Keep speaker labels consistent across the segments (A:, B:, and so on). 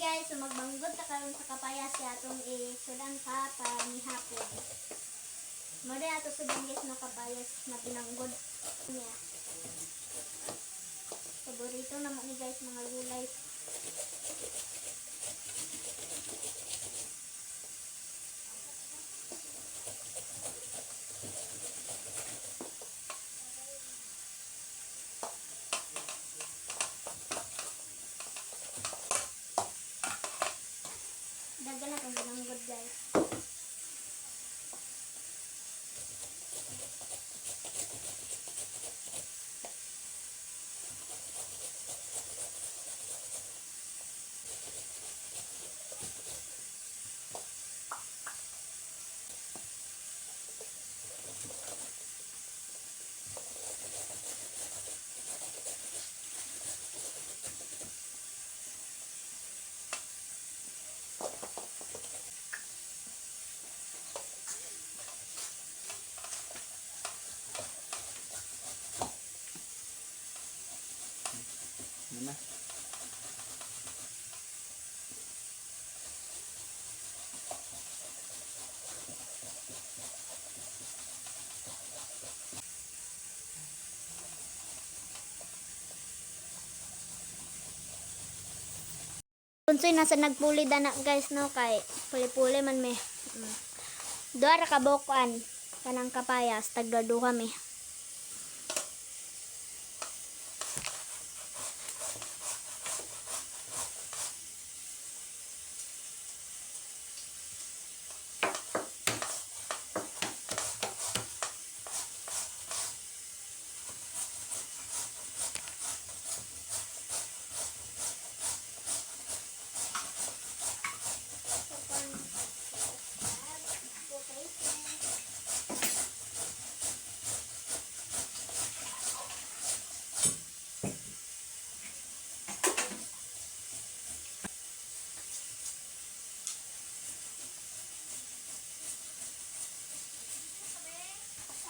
A: Guys, so magbanggod ta karon sa kapayas sa atong isudan sa panihapon. Mo ato sudan, guys, no, kapayas na binanggod niya. Paborito na mo ni, guys, mga gulay. Dagan na itong binanggod, guys.
B: Ano na?
A: Unsoy nasa nagpuli dana, guys, no, kay puli-puli man me. Duha ra ka bukuan kanang kapayas, tagduha mi.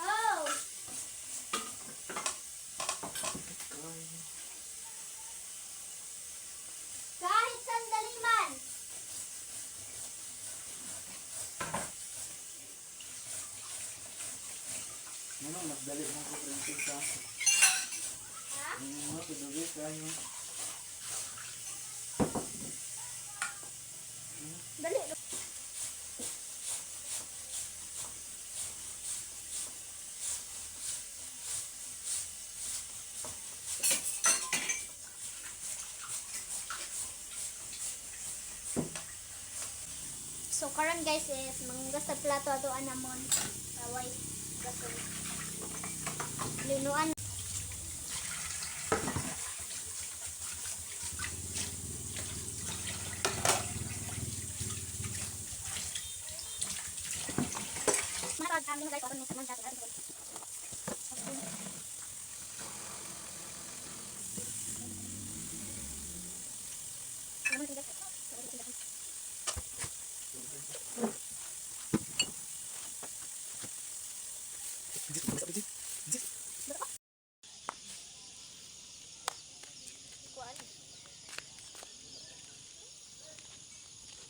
A: Oh! Kahit sandali man.
B: Ano, mas dali mo ko, princess, ha?
A: Ha?
B: Ano, tudugi kayo.
A: Dali. So karon, guys, is manghugas sa plato ato anamon. Away gasol. Linuan.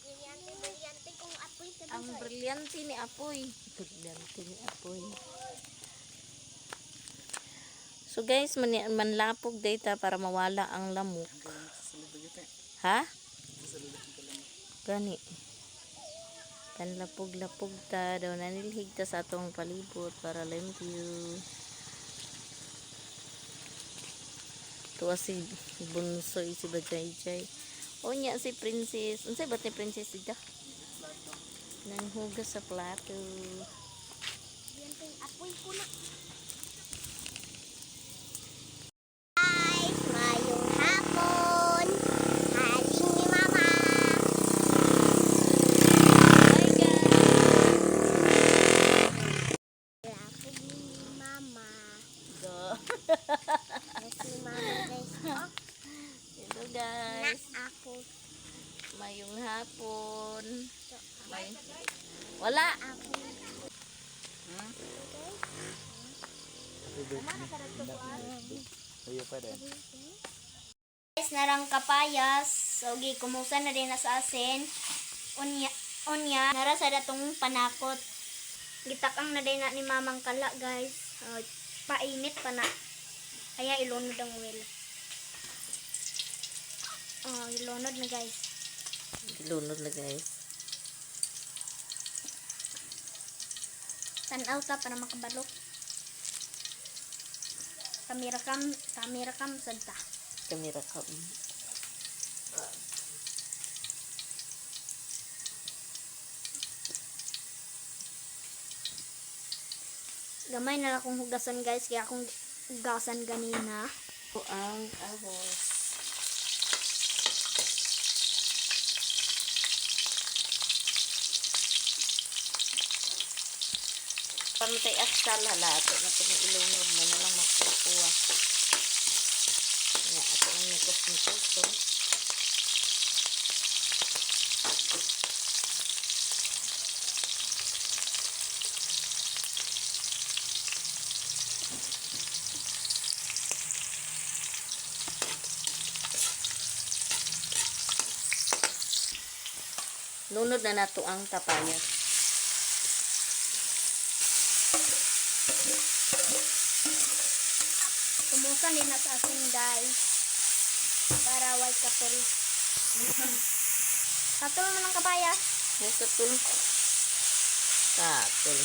A: Brilyante, brilyante kung apoy sa
C: Ang brilyante ni Apoy. Brilyante ni Apoy. So guys, manlapog data para mawala ang lamok. Ha? Gani. Panlapog-lapog ta daw nanilhig ta sa atong palibot para limpyo. Tuwa si Bunsoy, si Bajay-jay. O nya si Princess. Unsay ba't ni Princess ida? Nanghugas sa plato.
A: Brilyante apoy ko na. Guys, mayong hapon. Haling ni Mama.
C: Hi guys!
A: Lapog ni Mama.
C: Go.
A: Si Mama, guys. Oh,
C: Hello guys.
A: na ako.
C: Mayong hapon. May... Wala.
A: Ako.
B: Happy birthday. Sa'yo pa din.
A: Guys, Guys, narang kapayas. So gikumusan na din na sa asin. Unya, unya nara sa datong panakot. Gitakang na din na ni Mamang Kala, guys. Oh, painit pa na. Kaya ilunod ang oil. Oh, ilunod na, guys.
C: Ilunod na, guys.
A: Tanaw ta para makabalok. Kamera cam, kamera cam sad ta.
C: Kamera ka.
A: Gamay na lang akong hugasan, guys, kaya akong hugasan ganina.
C: Ito ang ahos. Pamitay aksal hala ato na ito ng ilunod mo na lang makukuha. Nga ato ang mikos-mikos to. Lunod na nato ang kapayas.
A: Kumusan din na sa asin, guys. Para white katul. Katul man ang kapayas.
C: Yung katul. Katul.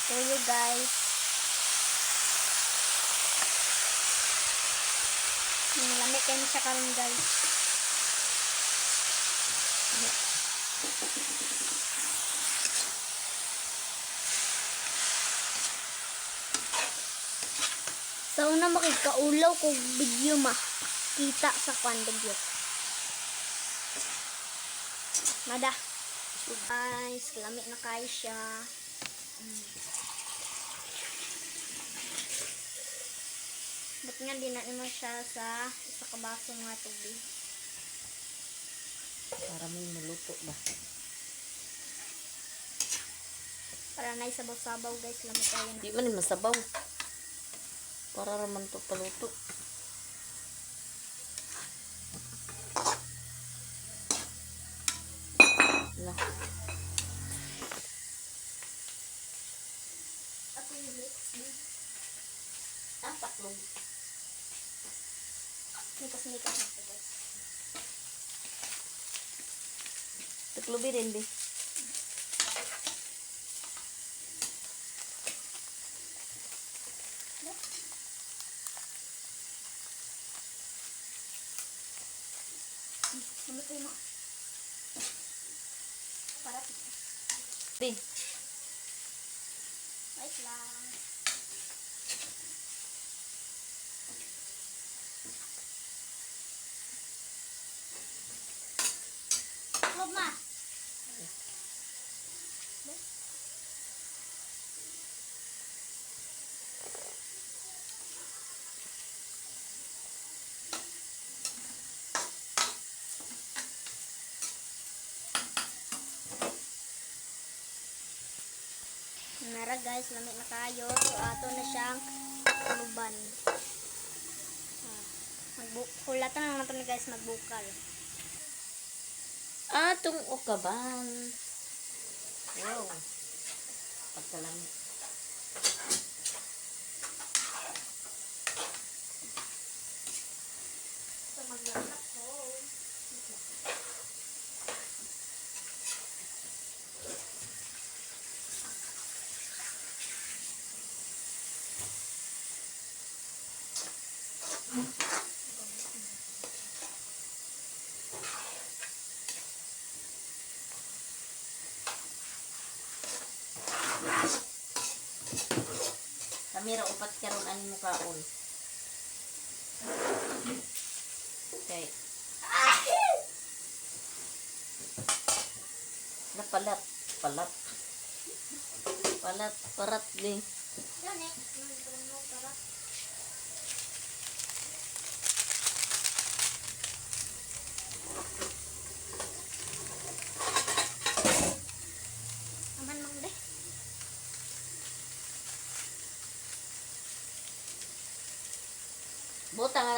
A: Tuyo, guys. Lamig kayo siya karon, guys. Sa una makikaulaw ko video ma kita sa kwan video. Mada. Guys, lamig na kayo siya. Ba't nga di na naman siya sa isa ka baso nga tubig.
C: Para may maluto ba?
A: Para na isabaw-sabaw, guys, lamig kayo na.
C: Di man ni masabaw. Para raman to paluto. Na.
A: Ako yung mix.
C: Ang taklog.
A: Mikas-mikas na ito, guys.
C: Taklobi rin, be.
A: Ano ito mo? Para.
C: Be.
A: Wait lang. Huwag ma. Nara, guys, lamig na kayo. So ato na siyang takluban. Ah, Hulatan na lang natin, guys, magbukal.
C: Atong ukaban. Wow. Pagkalang.
A: So maglalak ko.
C: Kamera upat karon ang mukaon. Okay. Napalat, palat. Palat, parat ni.
A: Yan eh. Ano mo para?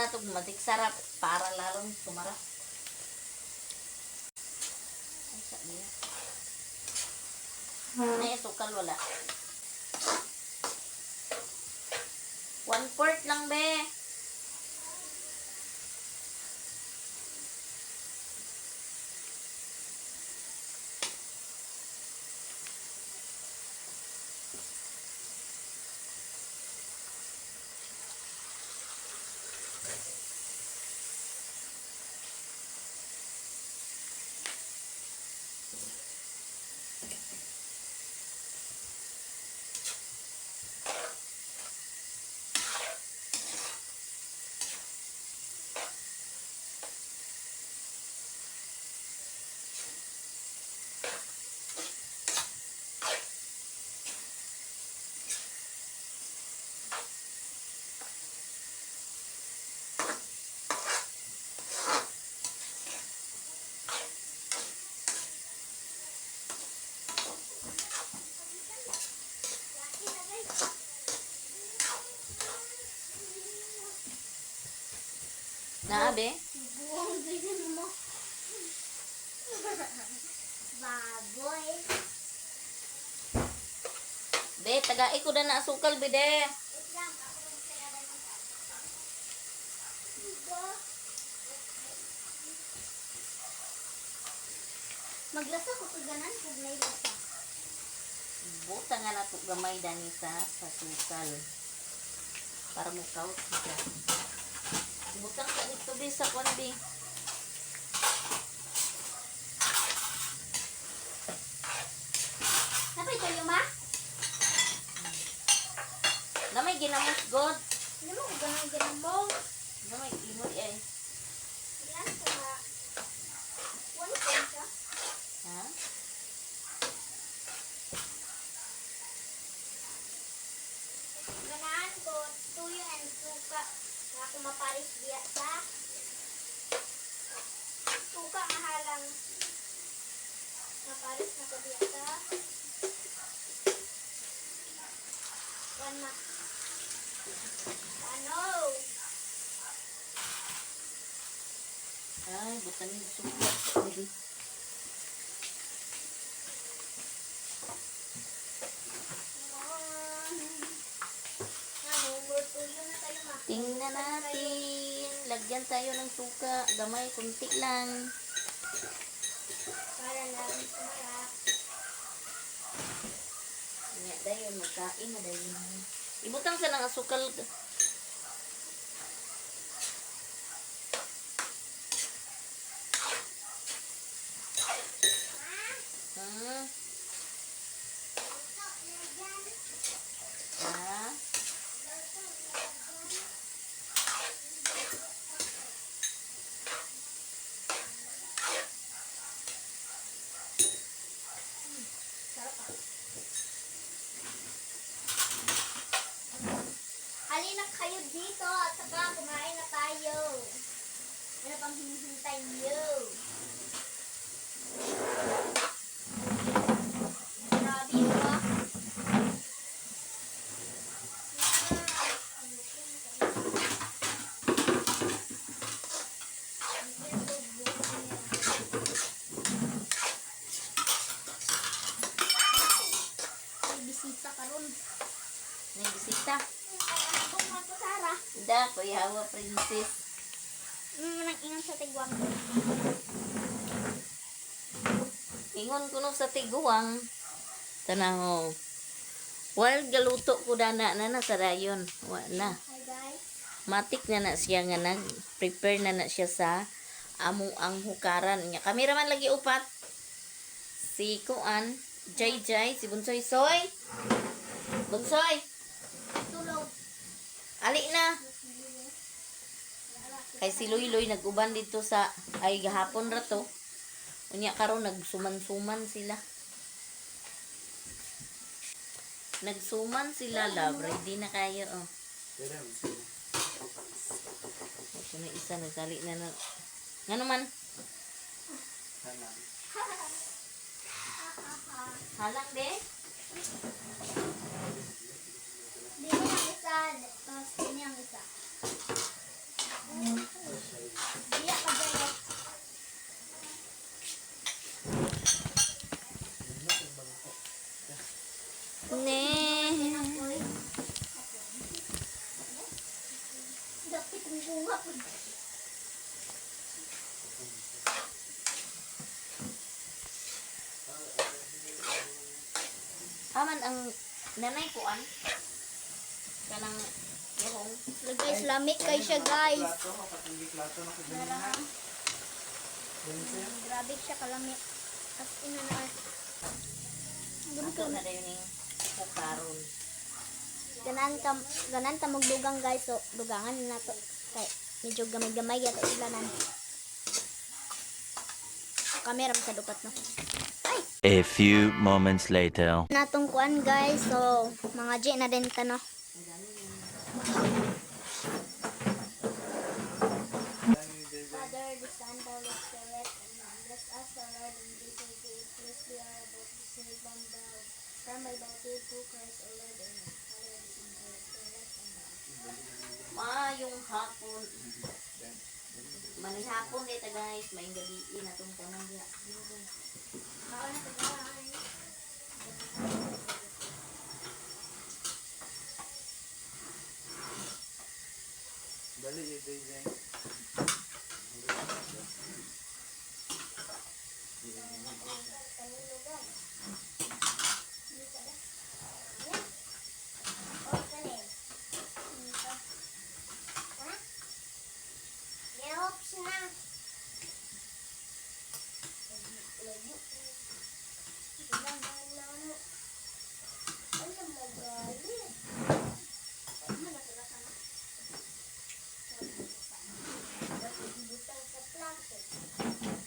C: na itong matik sarap para lalong sumarap. Ay, sa niya. Ay, sukal wala. 1/4 lang, be. Naa, be?
A: Buong ganyan mo. Baboy.
C: Be, tagai ko na na asukal, be, de.
A: Wait lang, ako magsarada ng Diba? Maglasa ko kaganan kung may lasa.
C: Buta nga na to gamay dani sa sukal. Para mo kaut siya. Butang ka dito be sa kwan be.
A: Napay kayo ma?
C: Na may ginamos god.
A: Hindi mo ko ganan ganan mo.
C: Na may imoy eh.
A: Ilan ko nga? Wala ko siya.
C: Ha?
A: Ganahan ko, tuyo and suka. Nga ako maparis diya sa suka nga halang. Maparis na ko diya sa one ma. Ano?
C: Ay, butang yung suka. Be.
A: Ano, more tuyo na tayo ma.
C: Tingnan natin. Lagyan tayo ng suka. Gamay, kunti lang.
A: Para lang sumarap.
C: Nga dayon, magkain na dayon. Ibutang sa nang asukal. Ah.
A: Sarap ah. Halina kayo dito at saka kumain na tayo. Ano pang hinihintay niyo? Grabe ba? May bisita karon.
C: May bisita.
A: Ay, ang man ko, Sara.
C: Da, kuyawa princess.
A: Nang ingon sa tigwang.
C: Ingon ko no sa tiguang. Tanaw. While galuto ko dana na na sa dayon. Wa na.
A: Hi guys.
C: Matik na na siya nga nag-prepare na na siya sa amo ang hukaran niya. Kami raman lagi upat. Si Kuan, Jay Jay, si Bunsoy Soy. Bunsoy,
A: Tulog.
C: ali na. Kay si Luy Luy nag-uban dito sa ay gahapon ra to. Unya karon nagsuman-suman sila. Nagsuman sila, love. Ready na kayo, oh.
B: Pero, sige.
C: Ito na isa, nagsali na na. Nga naman?
B: Halang.
C: Halang, de?
A: Dini ang isa, tapos dini ang isa. Diya ka dyan.
C: Ne.
A: Dapat kong bunga po.
C: Aman ang nanay ko an. Kanang yahong.
A: So guys, lamig kay siya guys.
B: Plato, kapatid plato na ko dali na.
A: Grabe siya kalami. As in na.
C: Ato na dayon ning hukaron.
A: Ganan ta magdugang guys. So dugangan na nato. Kay medyo gamay-gamay yata sila nan. Kamera sa dupat no. Ay,
D: A few moments later.
A: natong kuan guys. So mga G na din ta no. Father, the Son, the Holy Spirit, Amen. Bless us, O Lord, and these thy gifts, which we are about to receive from thy bounty through Christ, O Lord. Amen. Father, the Son, the Holy Spirit, Amen.
C: Maayong hapon. Manihapon dito guys, maayong gabi na tong tanan diha.
A: Kaon na ta, guys.
B: Dali yun, Jay Jay.
A: Oops na.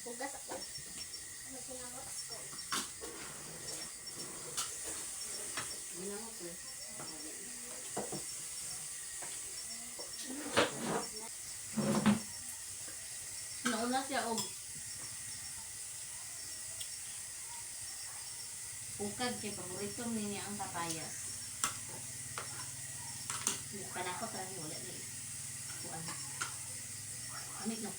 A: Hugas ako. Masinamot ko.
C: Ginamot ko. Nauna siya og ukad kay paborito ni niya ang papayas. Panakot ra ni wala ni kuan. Amit no.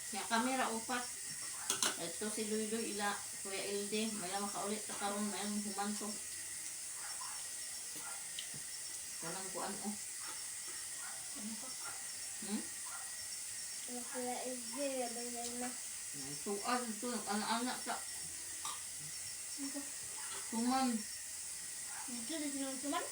C: Ya kamera upat. Ito si Luyloy ila Kuya Ilde, maya makaulit ta karon mayang humanto. Walang kuan oh. Hmm?
A: Kuya Izzy, abay na.
C: Tuan ito, anak-anak sa Tuman.
A: Dito na sinuntuman.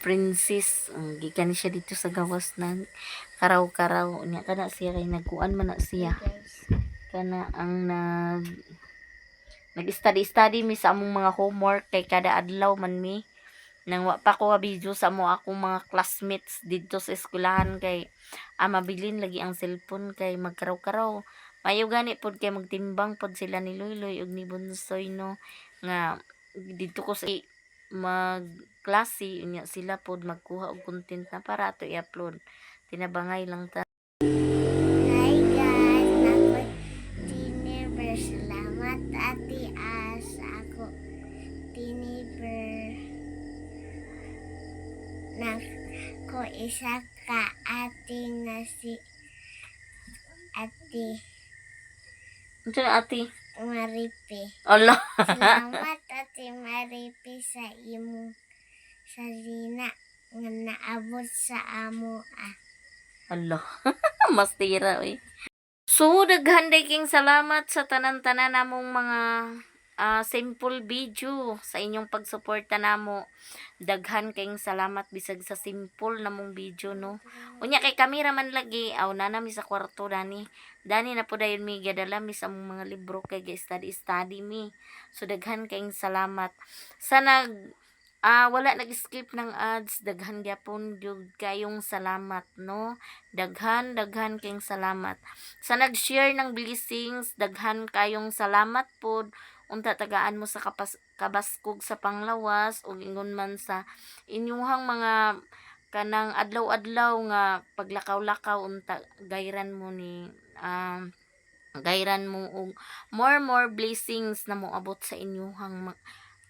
C: Princess, ang gikan siya dito sa gawas ng Karaw-karaw nya kana siya kay nagkuan man na siya.
A: Guys.
C: Kana ang nag-study-study mi sa among mga homework kay kada adlaw man mi nang wa pa ko video sa mo akong mga classmates didto sa eskwelahan kay mabilin lagi ang cellphone kay magkaraw-karaw. Mayo gani pod kay magtimbang pod sila ni Luyloy ug ni Bunsoy, no, nga didto ko sa magklase, unya sila pod magkuha og content na para ato i-upload. Tinabangay lang ta.
A: Hi guys, nako tiniber. Salamat, Ate As. Ako tiniber. Nako isa ka ate na si Ate
C: Unsa na, ate?
A: Maripe.
C: Ala.
A: Salamat, Ate Maripe, sa imong sarina nga naabot sa amo ah.
C: Alo. Mas tira, oy. So, daghan day king salamat sa tanan-tanan namong mga simple video sa inyong pagsuporta namo. Daghan kayong salamat bisag sa simple namong video, no. Unya kay kamera man lagi aw na mi sa kwarto dani. Dani na po dayon mi gadala mi sa among mga libro kay ga-study study mi. So daghan kayong salamat sa nag wala nag-skip ng ads, daghan gyapon gyud kayong salamat, no. Daghan daghan kayong salamat. Sa nag-share ng blessings, daghan kayong salamat pod. Unta tagaan mo sa kabaskog sa panglawas ug ingon man sa inyuhang mga kanang adlaw-adlaw nga paglakaw-lakaw, unta gayran mo ni gayran mo og more more blessings na moabot sa inyuhang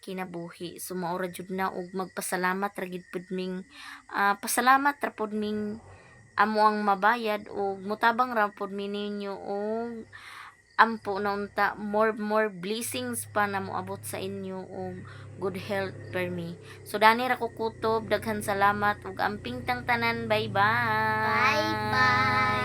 C: kinabuhi. So mao ra jud na og magpasalamat ra gid pud ming pasalamat ra pud ming amo ang mabayad og mutabang ra pud mi ninyo og ampo na unta more more blessings pa na moabot sa inyo og good health per me. So dani ra ko kutob, daghan salamat ug amping tang tanan. Bye bye.
A: Bye bye.